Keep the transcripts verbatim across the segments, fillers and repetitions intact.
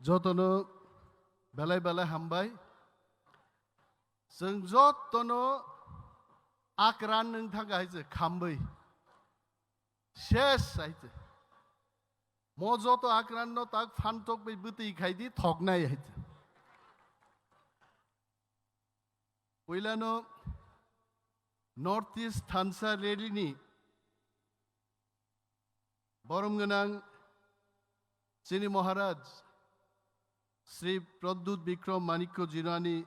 Jotono belai belai hambai. Chwng jotono akran nwng thangkha hai se khambai. Ses hai se. Mo joto akran no tak phan tok bai bwtwi khai di thoknai hai se. Puilano North East Thansa Rally ni borom gwnang chini Maharaj Sri Pradyut Bikram Manikya Jinani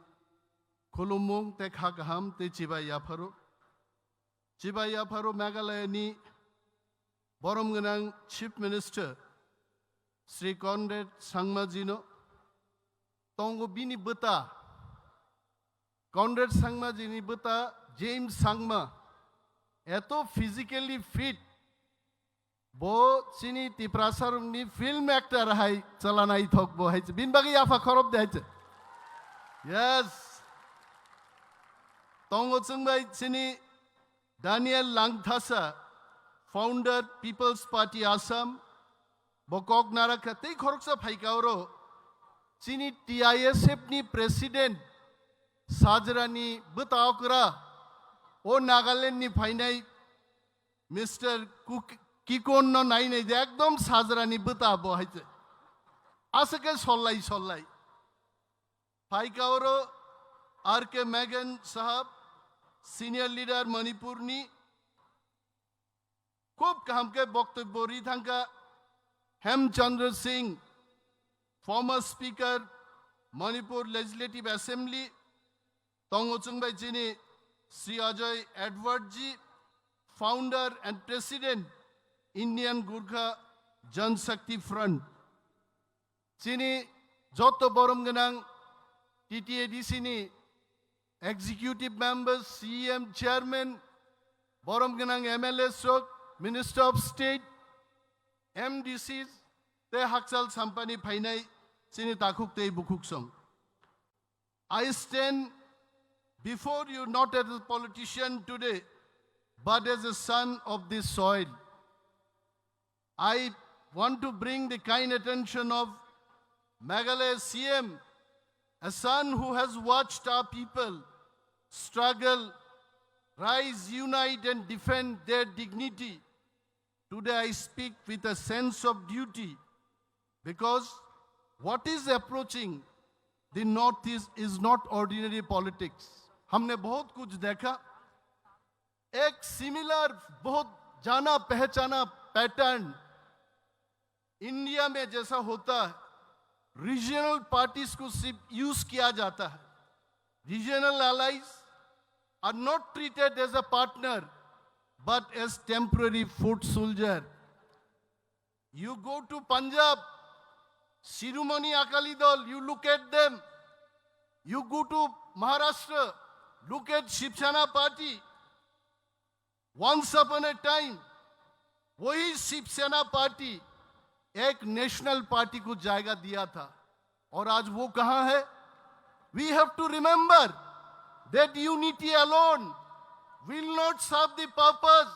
khulumung te kha kaham te chibai yapharo. Chibai yapharo Meghalaya ni borom gwnang Chief Minister Sri Conrad Sangma jino tongo bini bwta. Conrad Sangma jini bwta James Sangma eto physically fit, bo chini Tiprasa rokni film actor hai chala naithok bo hai se. Bini bagwi yapha khorop de hai se. Yes. Tongo chwng bai chini Daniel Langthasa, founder People's Party Assam, bo kok narakha tei khoroksa phaika oro chini T I S F ni president sajrani bwta okra o Nagaland ni phainai Mister Kuk-, Kikon no nainai de ekdom sajrani bwta bo hai se. Aswk khe sollai sollai. Phaika oro R K Megan sahab, senior leader Manipur ni, khub kaham khe boktobbo ri thangkha. Hemchandra Singh, former speaker Manipur Legislative Assembly, tongo chwng bai chini Sri Ajay Edward ji, founder and president Indian Gurkha Jan Shakti Front. Chini joto borom gwnang T T A D C ni executive members, C E M, chairman, borom gwnang M L As rok, Minister of State, M D Cs, tei hakchal sampani phainai chini takhuk tei bukhuk song. I stand before you not as a politician today, but as a son of this soil. I want to bring the kind attention of Meghalaya C M, a son who has watched our people struggle, rise, unite, and defend their dignity. Today I speak with a sense of duty because what is approaching the Northeast is not ordinary politics. हमने बहुत कुछ देखा। एक सिमिलर, बहुत जाना पहचाना pattern India में जैसा होता है, रीजनल पार्टीज को सिर्फ यूज़ किया जाता है। Regional allies are not treated as a partner but as temporary foot soldier. You go to Punjab, Shiromani Akali Dal, you look at them. You go to Maharashtra, look at Shiv Sena party. Once upon a time, वही शिवसेना पार्टी एक national party को जायगा दिया था, और आज वो कहां है? We have to remember that unity alone will not serve the purpose.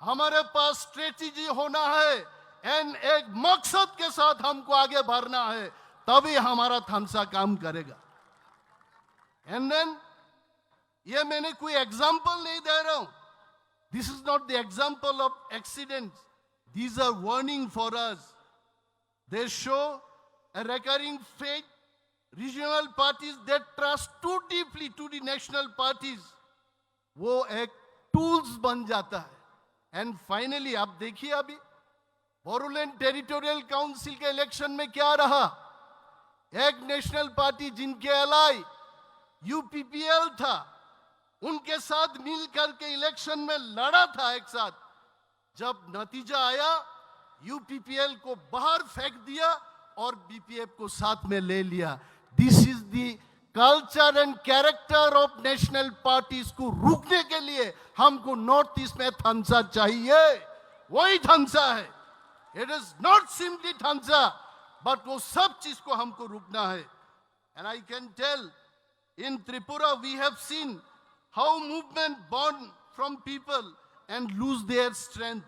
हमारे पास स्ट्रेटेजी होना है एंड एक मकसद के साथ हमको आगे बढ़ना है, तभी हमारा थानसा काम करेगा। एंड देन ये मैंने कोई एग्जाम्पल नहीं दे रहा हूं। This is not the example of accidents. These are warning for us. They show a recurring fate. Regional parties that trust too deeply to the national parties, वो एक टूल्स बन जाता है। एंड फाइनली आप देखिए, अभी बोडोलैंड टेरिटोरियल काउंसिल के इलेक्शन में क्या रहा। एक नेशनल पार्टी जिनके एलाई यूपीपीएल था, उनके साथ मिल करके इलेक्शन में लड़ा था एक साथ। जब नतीजा आया, यूपीपीएल को बाहर फेंक दिया और बीपीएफ को साथ में ले लिया। This is the culture and character of national parties को रुकने के लिए हमको नॉर्थ ईस्ट में थानसा चाहिए। वही थानसा है। It is not simply थानसा, but वो सब चीज को हमको रुकना है। And I can tell, in Tripura we have seen how movement born from people and lose their strength.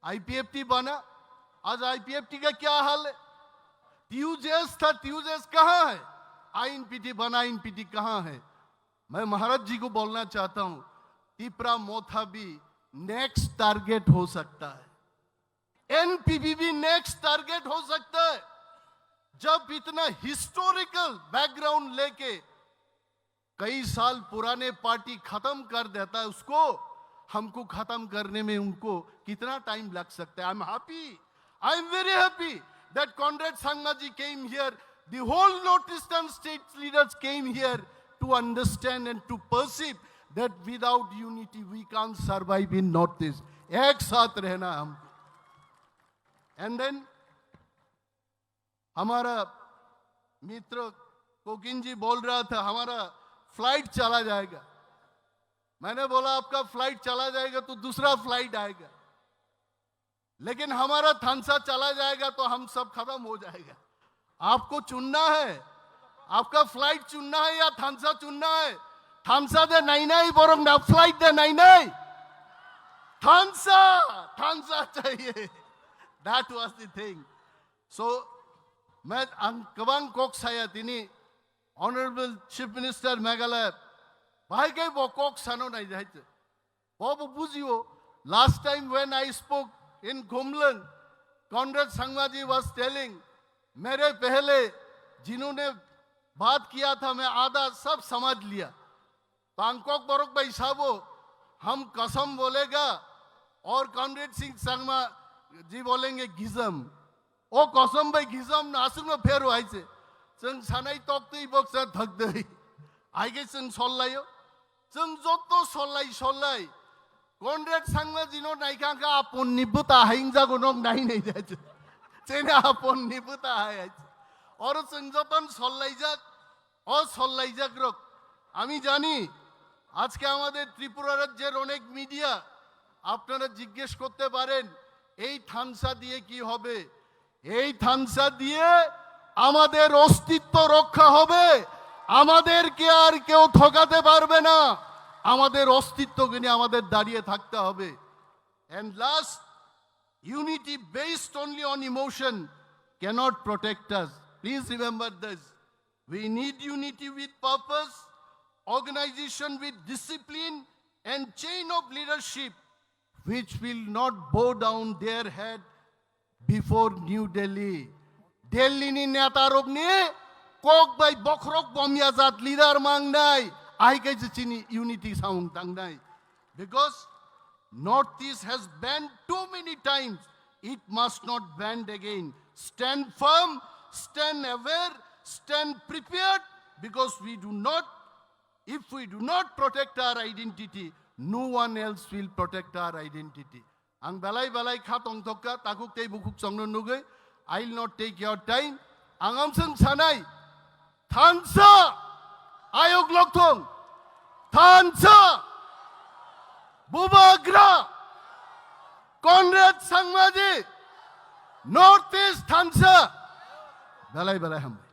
IPFT बना, आज आईपीएफटी का क्या हाल है? टीयूजेएस था, टीयूजेएस कहाँ है? आईएनपीटी बना, आईएनपीटी कहाँ है? मैं महाराज जी को बोलना चाहता हूं, तिपरा मोथा भी नेक्स्ट टारगेट हो सकता है, एनपीपी भी नेक्स्ट टारगेट हो सकता है। जब इतना हिस्टोरिकल बैकग्राउंड लेके कई साल पुराने पार्टी खत्म कर देता है, उसको, हमको खत्म करने में उनको कितना टाइम लग सकता है? I'm happy, I'm very happy that Conrad Sangma ji came here. The whole North Eastern state leaders came here to understand and to perceive that without unity we can't survive in North East. एक साथ रहना है हमको। And then हमारा मित्र कोकिन जी बोल रहा था, हमारा फ्लाइट चला जाएगा। मैंने बोला, आपका फ्लाइट चला जाएगा तो दूसरा फ्लाइट आएगा, लेकिन हमारा थानसा चला जाएगा तो हम सब खत्म हो जाएगा। आपको चुनना है, आपका फ्लाइट चुनना है या थानसा चुनना है? थानसा de nainai, borok na flight de nainai? Thansa, thansa chahiye. That was the thing. So, मैं ang kwbang kok saya tini, Honorable Chief Minister Meghalaya, bahai kai bo kok sano nai jai te. Bo bo bujio, last time when I spoke in Khumlwng, Conrad Sangma ji was telling, मेरे पहले जिन्होंने बात किया था, मैं आधा सब समझ लिया। Bangkok borok bai sabo, हम कसम बोलेगा और कॉनरेड सिंह संगमा जी बोलेंगे गिजम। O kosom bai gisam no aswk no pheru hai se. Chwng sanai tok twi boksa thak dei. Hai khe chwng sol laio. Chwng joto sol lai sol lai. Conrad Sangma jino nai kha kha apon ni bwta hai wng jago nok nai nai jai se. Chini apon ni bwta hai hai se. Oro chwng joton sol lai jak. O sol lai jak rok. আমি জানি আজকে আমাদের ত্রিপুরা রাজ্যের অনেক মিডিয়া আপনারা জিজ্ঞেস করতে পারেন, এই থানসা দিয়ে কি হবে? এই থানসা দিয়ে আমাদের অস্তিত্ব রক্ষা হবে, আমাদেরকে আর কেউ ঠকাতে পারবে না। আমাদের অস্তিত্বকে নিয়ে আমাদের দাঁড়িয়ে থাকতে হবে। And last, unity based only on emotion cannot protect us. Please remember this. We need unity with purpose, organization with discipline, and chain of leadership which will not bow down their head before New Delhi. Delhi ni neta rok ni kok bai bokhorok bomya jat leader mangnai, ai kai se chini unity samung tangnai. Because Northeast has banned too many times, it must not banned again. Stand firm, stand aware, stand prepared, because we do not, if we do not protect our identity, no one else will protect our identity. Ang belai belai kha tongthok kha, takhuk tei bukhuk chongno nugwi, I will not take your time. Ang amswng sanai, thansa, ayok lokthong, thansa, bubagra, Conrad Sangmaji, Northeast thansa, belai belai hambai.